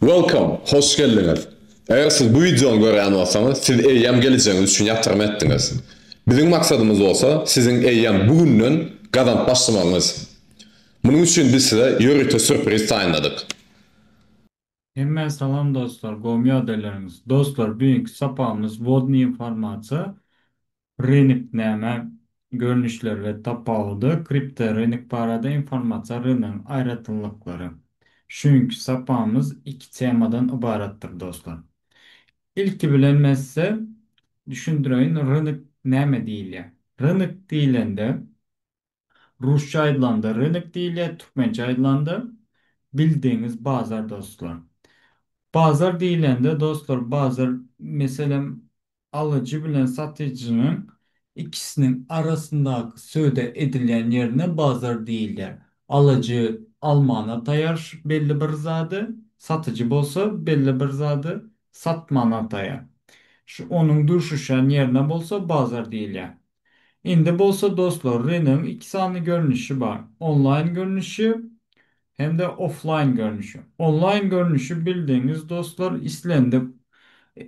Welcome, hoş geldiňiz! Eger siz bu wideony görýän bolsaňyz, siz eýýäm gelejegiňiz üçin ýatyrym etdiňiz. Biziň maksadymyz bolsa, siziň eýýäm bu günden gazanyp başlamagyňyz. Munuň üçin biz size ýörite sýurpriz taýynladyk. Hemmä salam dostlar gowmy ýagdaýlaryňyz dostlar bügünki sapagymyz wodnyý informasiýa Rynek näme? Görnüşleri we tapawudy, Kripto rynek barada informasiýa rynegiň aýratynlyklary. Şu günki sapagymyz iki temadan ybaratdyr dostlar. Ilki bilen men size düşündireýin rynek näme diýilýär. Rynek diýilende Rusça aýdylanda rynek diýilýär, türkmençe aýdylanda bildigiňiz bazar dostlar. Bazar diýilende dostlar bazar meselem alyjy bilen satyjynyň ikisiniň arasyndaky söwda edilýän ýerine bazar diýilýär. Alyjy almana taýar belli bir zady, satyjy bolsa belli bir zady satmana taýar. Şu onuň duşuşýan ýerine bolsa bazar diýilýär. Indi bolsa dostlar rynyň iki sany görnüşi bar. Onlaýn görnüşi hem-de oflaýn görnüşi. Onlaýn görnüşi bildigiňiz dostlar islendik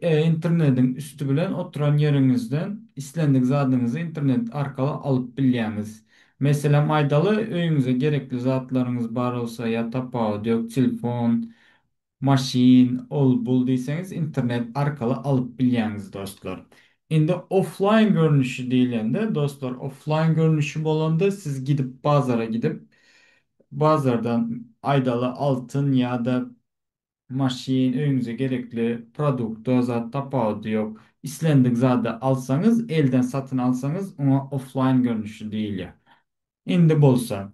internediň üsti bilen oturan ýeriňizden islendik zadyňyzy internet arkaly alyp bilýäňiz. Meselem aýdaly öýüňize gerekli zatlaryňyz bar bolsa ýa tapawudy ýok telefon, Maşyn, ol bul diýseňiz internet arkaly alyp bilýäňiz dostlar. Indi offlaýn görnüşi diýlende dostlar offlaýn görnüşi bolanda siz gidip bazara gidip bazardan aýdaly altyn ýa-da maşyn öýüňize gerekli produkta zat tapawudy ýok islendik zady alsaňyz elden satyn alsaňyz oňa offlaýn görnüşi diýilýär. Indi bolsa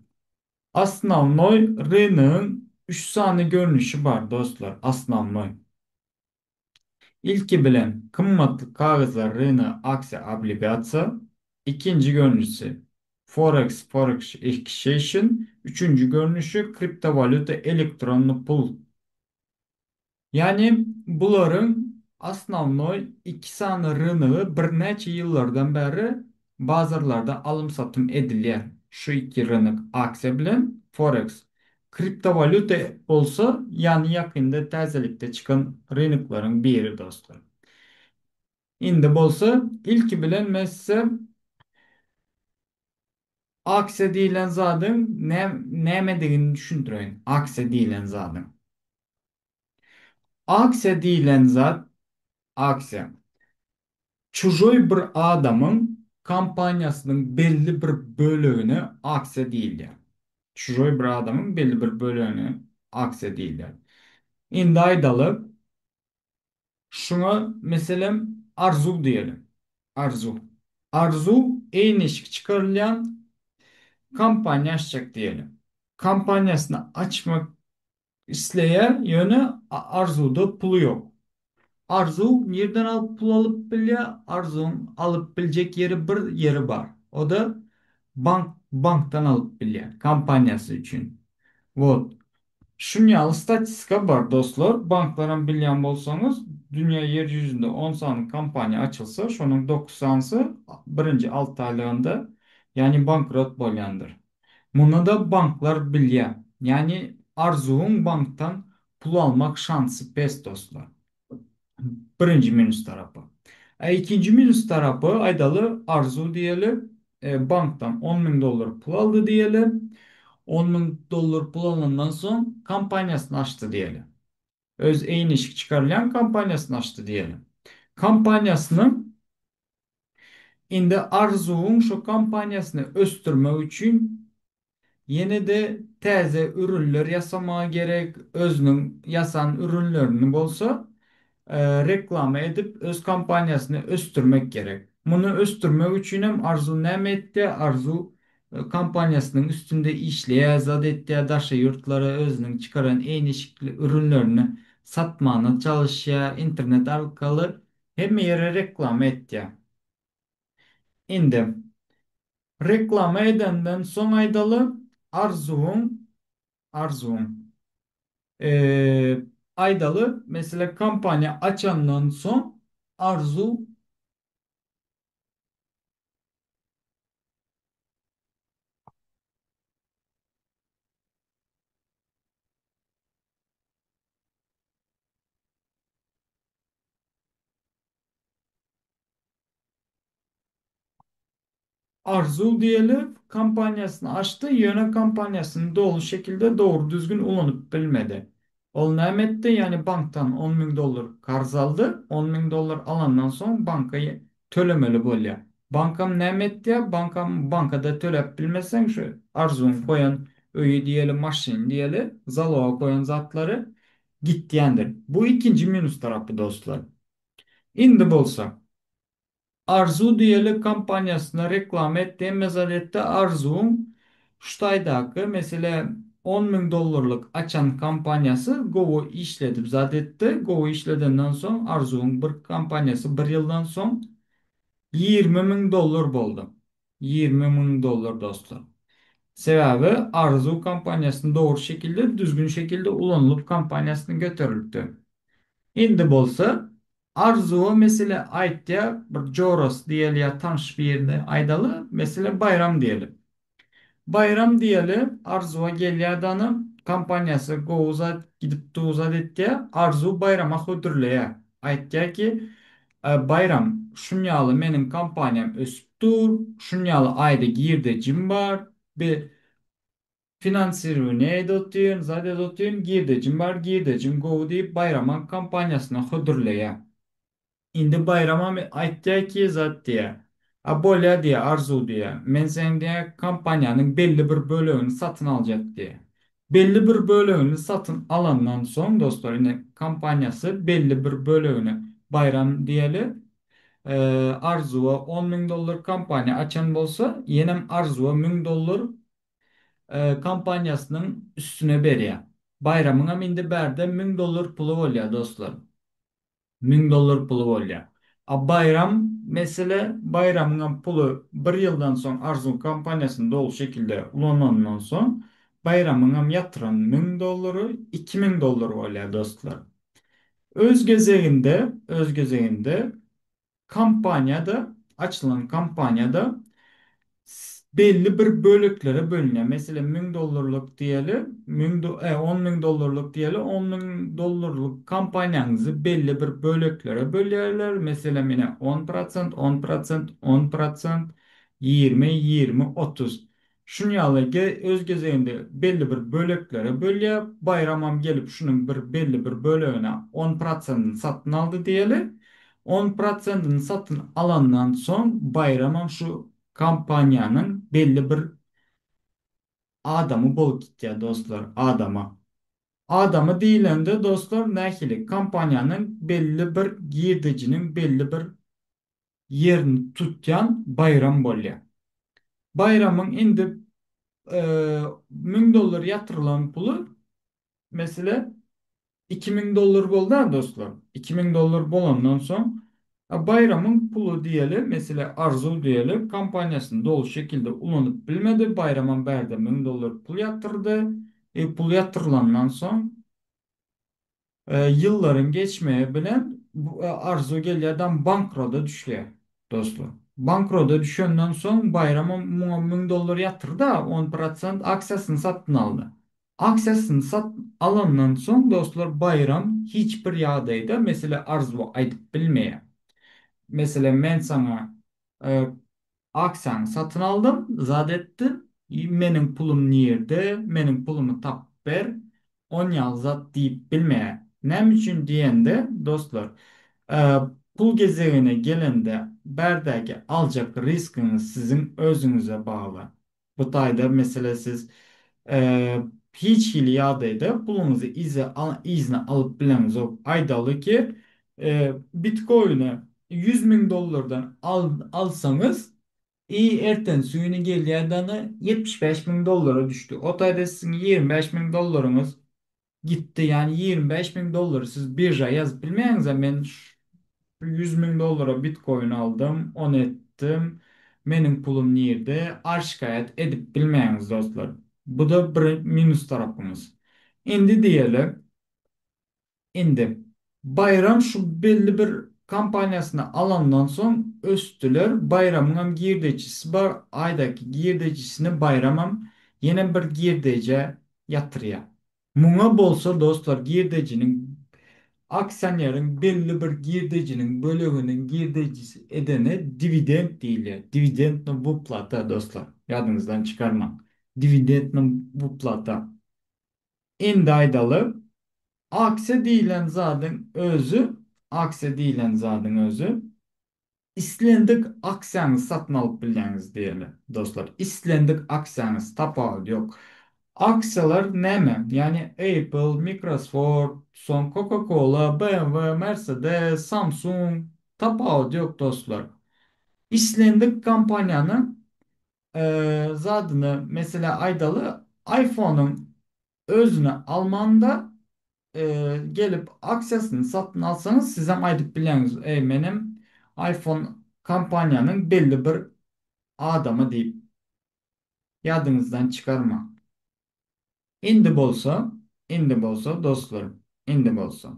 Osnownoý rynyň üç sany görnüşi bar dostlar osnownoý. Ilki bilen gymmatly kagyzlar ryny aksiýa obligasiýa, ikinji görnüşi forex forex exchange, üçünji görnüşi kriptowalýuta elektronny pul. Ýagny bularyň osnownoý iki sany rynygy birnäçe ýyllardan bäri bazarlarda alym-satym edilýär. Şu iki rynyk aksiýa bilen forex. Kriptowalýuta bolsa ýany-ýakynda täzelikde çykan rynyklaryň biri dostlar. Indi bolsa ilki bilen men size aksiýa diýlen zadyň nämedigini düşündireýin. Aksiýa diýlen zadyň. Aksiýa diýlen zat, aksiýa, çužoý bir adamyň kompaniýasynyň belli bir bölegine aksiýa diýilýär. Çužoý bir adamyň belli bir bölegine aksiýa diýilýär. Indi aýdaly, şuňa meselem Arzuw diýeli. Arzuw. Arzuw eýneşik çykarylýan kompaniýa açjak diýeli. Kompaniýasyny açmak Isleýär, ýöne Arzuwda puly ýok. Arzuw nirden alyp pul alyp bilýär? Arzuwyň alyp biljek ýeri bir ýeri bar. O-da bank, bankdan alyp bilýär, kompaniýasy üçin. Wot. Şun ýaly statistika bar dostlar. Banklaram bilýän bolsaňyz, dünýä ýer ýüzünde on sany kompaniýa açylsa, şonuň dokuz sanysy birinji alty aýlygynda, ýagny bankrot bolýandyr. Muny-da banklar bilýär. Ýagny Arzuwyň bankdan pul almak şansy pes dostlar. Birinji minus tarapy. A ikinji minus tarapy aýdaly Arzuw diýeli bankdan 10 müň dollar pul aldy diýeli. 10 müň dollar pul alandan soň kompaniýasyny açdy diýeli. Öz eýin-eşik çykarylýan kompaniýasyny açdy diýeli. Kompaniýasynyň Indi Arzuwyň şu kompaniýasyny ösdürmek üçin ýene-de täze ürünler ýasamagy gerek, özüniň ýasan ürünlerini bolsa reklama edip öz kompaniýasyny ösdürmek gerek. Muny ösdürmek üçinem Arzuw näme etdi? Arzuw kompaniýasynyň üstünde işleýär, zat etýär, daşary ýurtlara özüniň çykaran eýni-eşikli ürünlerini satmana çalyşýar, internet arkaly Hemme ýere reklama etýä. Indi, reklama edenden soň aýdaly, Arzuwyň, Arzuwyň, aýdaly, meselem, kompaniýa açandan soň Arzuw, Arzuw diýeli kompaniýasyny açdy, ýöne kompaniýasyny doly şekilde dogry düzgün ulanyp bilmedi. Ol näme etdi? Ýagny bankdan 10 müň dollar karz aldy. 10 müň dollar alandan soň banka tölemeli bolýar. Bankam näme etýär? Bankam bankada töläp bilmeseň şu Arzuwyň goýan öýi diýeli, maşyny diýeli, zaloga goýan zatlary gitýändir. Bu ikinji minus tarapy dostlar. Indi bolsa Arzuw diýeli kompaniýasyna reklama etdi hemme zat etdi Arzuwyň şu taýdaky mesele 10 müň dollarlyk açan kompaniýasy gowy işledip zat etdi gowy işledenden soň Arzuwyň bir kompaniýasy bir ýyldan soň 20 müň dollar boldy 20 müň dollar dostlar sebäbi Arzuw kompaniýasyny dogry şekilde düzgün şekilde ulanylyp kompaniýasyny göterilipdi indi bolsa Arzuwa mesele aýtýa bir jorasy diýeli ýa tanyş birini aýdaly mesele Baýram diýeli. Baýram diýeli Arzuwa gelýä dany kompaniýasy gowy zat gidip dur zat etýä Arzuw Baýrama hödürleýä aýtýa ki Baýram şunýaly meniň kompaniýam ösüp dur şunýaly aýda girdejim bar bi Finansirowaniýe edip otyryn, zat edip otyryn, girdejim bar, girdejim gowy diýip Baýrama kompaniýasyna hödürleýär. Indi Baýramam aýtýar ki zat diýýär. A bolýar diýýär, Arzuw diýýär. Men seň diýýär kompaniýanyň belli bir bölegini satyn aljak diýýär. Belli bir bölegini satyn alandan soň dostlar indi kompaniýasy belli bir bölegini Baýram diýeli Arzuwa 10 müň dollar kompaniýa açan bolsa, ýenem Arzuwa 1000 dollar kompaniýasynyň üstüne berýär. Baýramyňam indi bärde 1000 dollar puly bolýar dostlar. 1000 dollar puly bolýar. A Baýram mesele Baýramyňam puly bir ýyldan soň Arzuw kompaniýasyny doly şekilde ulanandan soň Baýramyňam ýatyran 1000 dollary 2000 dollar bolýar dostlar. Öz gezeginde öz gezeginde Kompaniýada, açylan kompaniýada belli bir böleklere bölünýär. Meselem, 1000 dollarlyk diýeli, 1000 10 müň dollarlyk diýeli, 10 müň dollarlyk kompaniýaňyzy belli bir böleklere bölýärler. Meselem, ine 10%, 10%, 10%, 20, 20, 30. Şuny ýaly öz gezeginde belli bir böleklere bölýär. Baýramam gelip şunuň bir belli bir bölegini on prosentini satyn aldy diýeli. On prosentini satyn alandan soň Baýramam şu kompaniýanyň belli bir adamy bolup gitýär dostlar, adamy. Adamy diýlende dostlar nähili kompaniýanyň belli bir girdejiniň belli bir ýerini tutýan Baýram bolýar. Baýramyň indi 1000 dollar ýatyrylan puly mesele 2000 dollar boldy-a dostlar. 2000 dollar bolandan soň Baýramyň puly diýeli, mesele Arzuw diýeli, kompaniýasyny doly şekilde ulanyp bilmedi. Baýramam bärde 1000 dollar pul ýatyrdy. E, pul ýatyrylandan soň Ýyllaryň geçmegi bilen bu arzuw gelýärden bankroda düşýär dostlar. Bankroda düşenden soň Baýramam muňa 1000 dollar ýatyrdy-a, 10% aksiýasyny satyn aldy. Aksiýasyny satyn alandan soň dostlar Baýram hiç bir ýagdaýda mesele Arzuwa aýdyp bilmeýär. Meselem men saňa Aksiýany satyn aldym, zat etdim, meniň pulum nirde, meniň pulumy tapyp ber, onýaly zat diýip bilmeýär. Näme üçin diýende, dostlar, pul gezegine gelende bärdäki aljak riskiňiz siziň özüňize bagly. Bu taýda mesele siz hiç hili ýagdaýda puluňyzy yzyna alyp bileňzok. Aýdaly ki, bitkoini 100 müň dollardan alsaňyz, i ertensi güni gelýär dany 75 müň dollara düşdi. O taýda siziň 25 müň dollaryňyz Gitdi ýani 25 müň dollary siz birža ýazyp bilmeýäňizä men 100 müň dollara bitkoin aldym ony etdim meniň pulum nirde arşikaýat edip bilmeýäňiz dostlar buda bir minus tarapyňyz indi diýeli indi Baýram şu belli bir kompaniýasyny alandan soň ösdüler Baýramyňam girdejisi bar aýdaky girdejisini Baýramam ýene bir girdejä ýatyrýa. Muňa bolsa dostlar girdejiniň Aksioneriň belli bir girdejiniň böleginiň girdejisi edene diwidend diýilýär. Diwidendna wyplata dostlar. Ýadyňyzdan çykarmaň. Diwidendna wyplata. Indi aýdaly, aksiýa diýlen zadyň özi, aksiýa diýlen zadyň özi Islendik aksiýaňyzy satyn alyp bilýäňiz diýeli, dostlar. Islendik aksiýaňyz, tapawudy ýok. Aksiýalar näme? Ýagny Apple, Microsoft, soň Coca-Cola, BMW, Mercedes, Samsung, tapawudy ýok dostlar. Islendik kompaniýanyň zadyny, meselä aýdaly, iPhone-yň özüni almanda gelip aksiýasyny satyn alsaňyz sizem aýdyp bilýäňiz eý menem iPhone kompaniýanyň belli bir adamy diýip ýadyňyzdan çykarmaň. Indi bolsa indi bolsa dostlar indi bolsa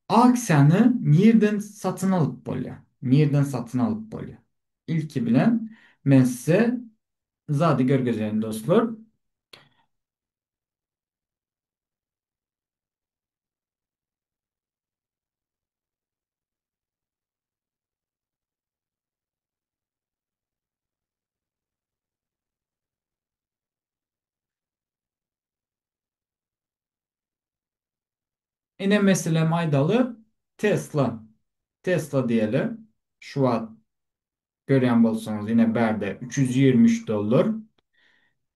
aksiýany nirden satyn alyp bolýar nirden satyn alyp bolýar ilki bilen men size zady görkezeýin dostlar. Ine meselem aýdaly Tesla. Tesla diýeli. Şu wagt Görýän bolsaňyz ine bärde 323 dollar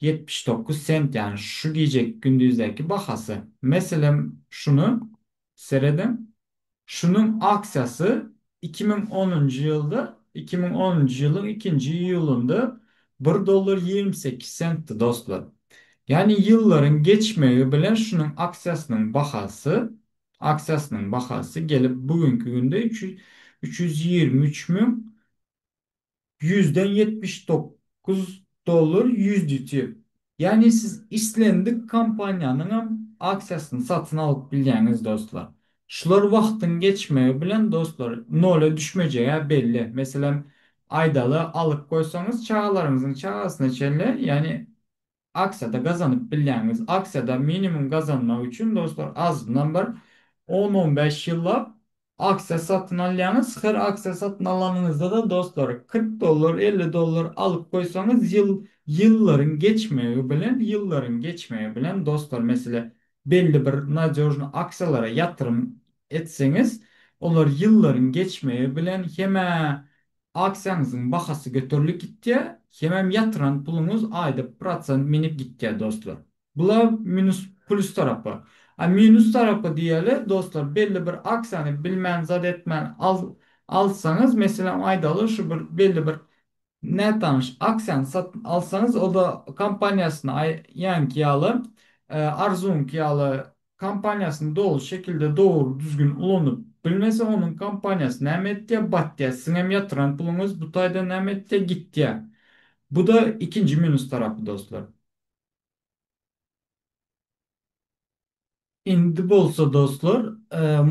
79 sent ýagny şu gijeki gündizdäki bahasy. Meselem şuny serediň. Şunuň aksiýasy 2010-njy ýylda 2010-njy ýylyň ikinji iýulynda bir dollar 28 sentdi dostlar. Ýagny ýyllaryň geçmegi bilen şunuň aksiýasynyň bahasy Aksiýasynyň bahasy gelip bu günki günde 323 müň ýüzden 79 dollar USDT. Ýagny siz islendik kompaniýanyňam aksiýasyny satyn alyp bilýäňiz dostlar. Şular wagtyň geçmegi bilen dostlar nola düşmejegi belli. Meselem aýdaly alyp goýsaňyz çagalaryňyzyň çagasyna çenli ýagny Aksiýada gazanyp bilýäňiz. Aksiýada minimum gazanmak üçin dostlar azyndan bir on-on bäş ýyllap aksiýa satyn alýaňyz. Her aksiýa satyn alanyňyzda-da dostlar 40 dollar, 50 dollar alyp goýsaňyz ýyl ýyllaryň geçmegi bilen ýyllaryň geçmegi bilen dostlar mesele belli bir nadýožny aksiýalara ýatyrym etseňiz olar ýyllaryň geçmegi bilen hem-ä Aksiýaňyzyň bahasy göterilip gitýär, hemem ýatyran puluňyz aýda prosent minip gitýär dostlar. Bula minus plus tarapy. A minus tarapy diýeli dostlar belli bir aksiýany bilmän zat etmän al alsaňyz meselem aýdaly şu bir belli bir nätanyş aksiýany satyn alsaňyz oda kompaniýasyny aý ýaňky ýaly arzuwyňky ýaly Kompaniýasyny doly şekilde dogry düzgün ulanyp bilmese onuň kompaniýasy näme etýä batýa siziňem ýatyran puluňyz bu taýda näme etýä gitýä buda ikinji minus tarapy dostlar. Indi bolsa dostlar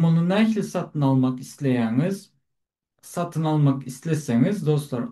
muny nähili satyn almak isleýäňiz satyn almak isleseňiz dostlar.